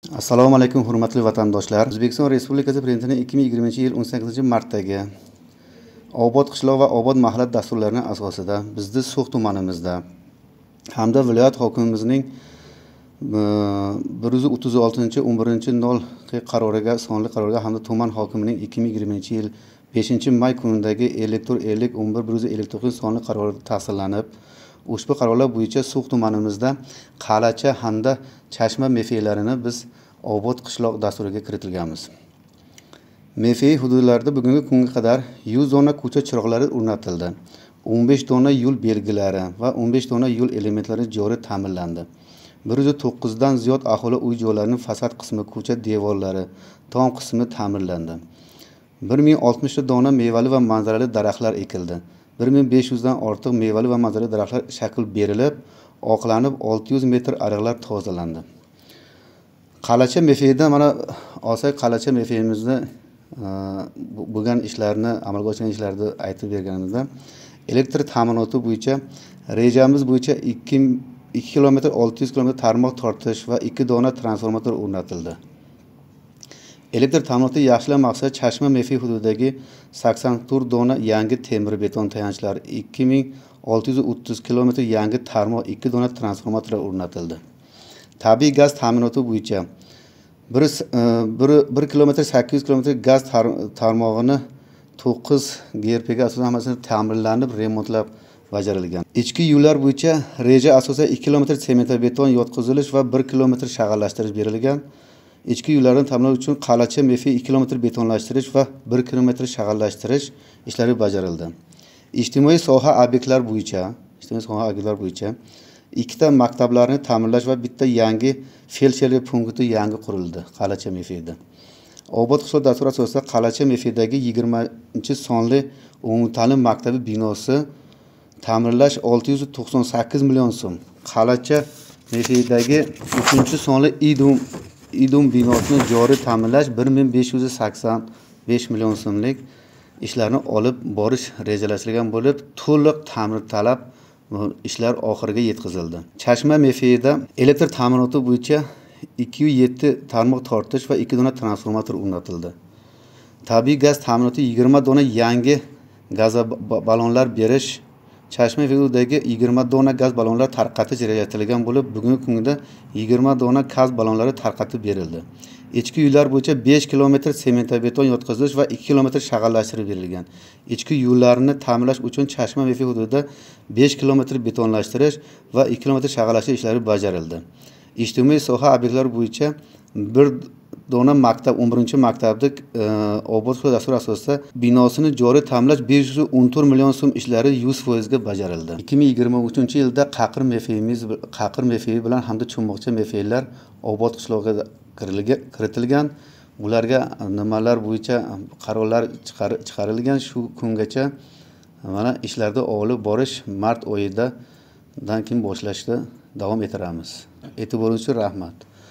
Assalomu alaykum, hurmatli vatandoshlar. O'zbekiston Respublikasi Prezidentining 2020-yil 18-martdagi Obod qishloq va obod mahalla dasturlarining asosida bizni So'x tumanimizda hamda viloyat hokimimizning 136-11-0 qaroriga, sonli qaroriga hamda tuman hokimining 2020-yil 5-may kunidagi 54 50 11 159 sonli qarori tasdiqlanib, ushbu qarorlar bo'yicha So'x tumanimizda Qal'acha hamda Chashma mefeylarini biz Obod qishloq dasturiga kiritilganmiz. Mefey hududlarida bugungi kunga qadar 100 dona ko'cha chiroqlari o'rnatildi. 15 dona yo'l belgilari va 15 dona yo'l elementlari joriy ta'mirlandi. 109 dan ziyod aholi uy joylarining fasad qismi, ko'cha devorlari, tom qismi ta'mirlandi. 1060 dona mevali va manzarali daraxtlar ekildi. 1500 dan ortiq mevali va manzarali daraxtlar shakl berilib, oqlanib 600 metr ariqlar tozalandi. Qal'acha mefeyda mana olsak, Qal'acha mefeyimizni bo'lgan ishlarni, amalga oshirgan ishlarni aytib berganimizda, elektr ta'minoti bo'yicha rejamiz bo'yicha 2 kilometr 600 kilometr tarmoq tortish va 2 dona transformator o'rnatildi. Elektr ta'minoti yaxshilash maqsadida Chashma mefey hududidagi 84 dona yangi temir beton tayanchlar, 2630 kilometr yangi tarmoq, 2 dona transformator o'rnatildi. Tabiiy gaz ta'minoti bo'yicha 1 kilometr 800 kilometr gaz tarmog'ini 9 GRPga asosan hammasini ta'mirlanib, remontlab bajarilgan. Ichki yo'llar bo'yicha reja asosida 2 kilometr sementbeton yotqizilish va 1 kilometr shag'allashtirish berilgan. Ichki yo'llarni ta'minlash uchun Qal'acha mefey 2 kilometr betonlashtirish va 1 kilometr shag'allashtirish ishlari bajarildi. Ijtimoiy soha obyektlar bo'yicha ikkita maktablarni ta'mirlash va bitta yangi feldsherlik punkti yangi qurildi Qal'acha mefeyda. Obod qishloq dasturi asosida Qal'acha mefeydagi 20-sonli umumta'lim maktabi binosi ta'mirlash 698 million so'm. Qal'acha mefeydagi 3-sonli idum binosini joriy ta'mirlash 1585 million so'mlik ishlarni olib borish rejalashtirilgan bo'lib, to'liq ta'mir talab ishlar oxiriga yetkazildi. Chashma mefeyida elektr ta'minoti bo'yicha 207 tarmoq tortish va 2 dona transformator o'rnatildi. Tabiiy gaz ta'minoti 20 dona yangi gaz ballonlar berish, Chashma hududidagi 20 dona gaz ballonlar tarqatish rejalashtirilgan bo'lib, bugungi kunda 20 dona gaz ballonlari tarqatib berildi. Ichki yo'llar bo'yicha 5 kilometr sementbeton yotqizilish va 2 kilometr shag'allashtirib berilgan. Ichki yo'llarni ta'mirlash uchun Chashma mefey hududida 5 kilometr betonlashtirish va 2 kilometr shag'allashtirish ishlari bajarildi. Ijtimoiy soha obyektlari bo'yicha bir dona maktab, 11-maktabni Obod qishloq dasturi asosida binosini joriy ta'mirlash 514 million so'm ishlari 100% ga bajarildi. 2023-yilda Qaqir mefeyi bilan hamda Chummoqcha mefeylar Obod qishlog'iga kiritilgan. Ularga nimalar bo'yicha qarorlar chiqarilgan, shu kungacha mana ishlarda olib borish mart oyidan keyin boshlashni davom ettiramiz. E'tiboringiz uchun rahmat.